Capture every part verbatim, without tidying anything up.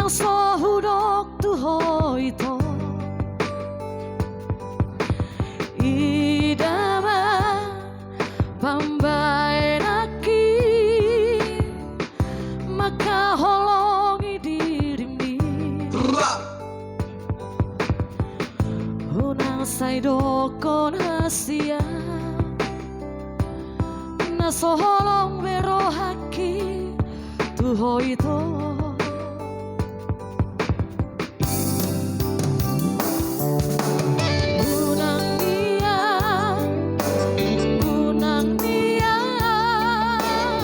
So hudok tu ho ito. Ida ma pambahenanki mangkaholongi dirimmi. Unang sai dokkon hasian na so holong be rohangki tu ho ito. Unang nian, unang nian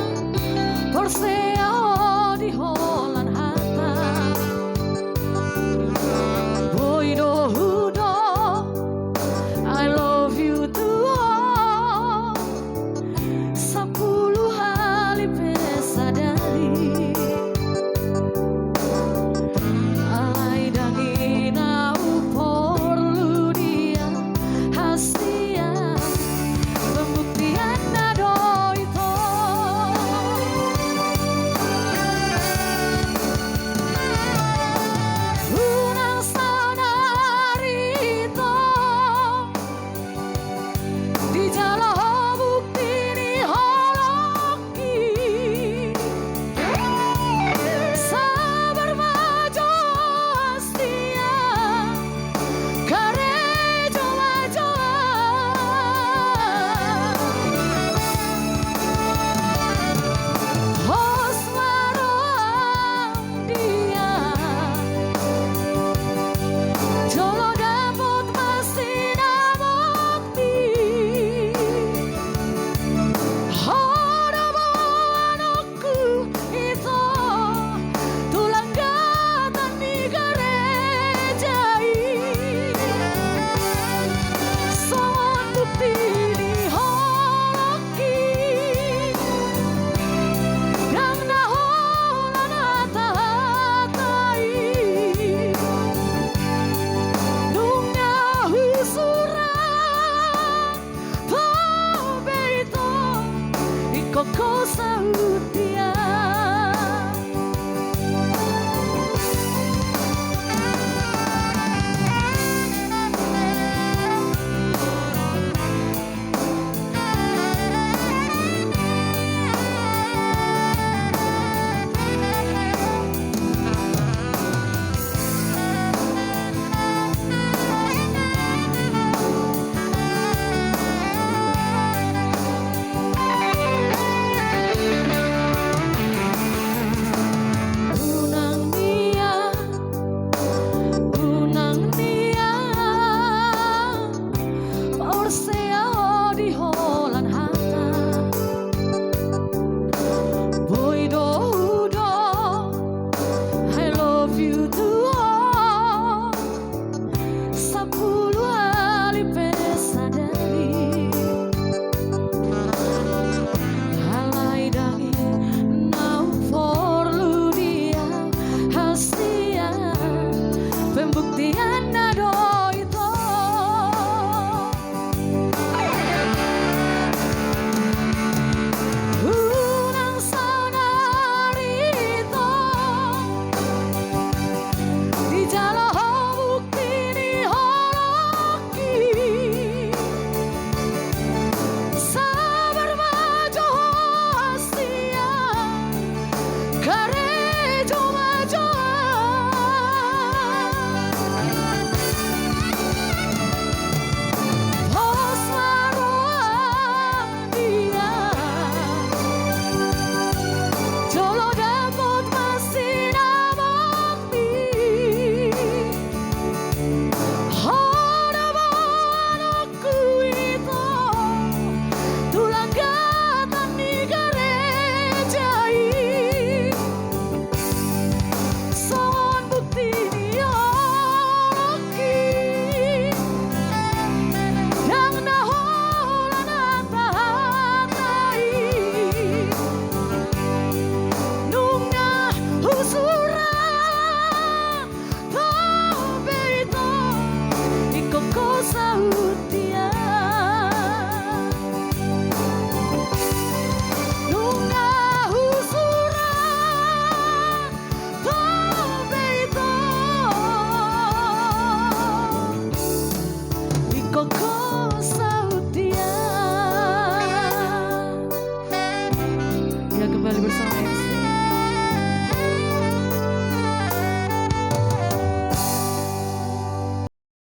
porsea ho di holan hata. Boi do hudok I love you tu ho sampulu hali pe sadari. Alai ndang i na umporlu dia hasian, pembuktianna do ito. Unang saonari ito dijalo ho bukti ni holongki. Sabar ma jo hasian, karejo ma jo. Horas ma roham dia jolo dapot ma sinamotmi. Ho do boanonku ito, tulang gatan ni gareja i. Songon bukti ni holong ndang na holan hata-hata i. Nunga husurat ho be ito, ingkon ho saut dia. Unang nian, unang nian porsea ho di holan hata. Boi do hudok I love you tu ho sampulu hali pe sadari. Alai ndang i na umporlu dia hasian.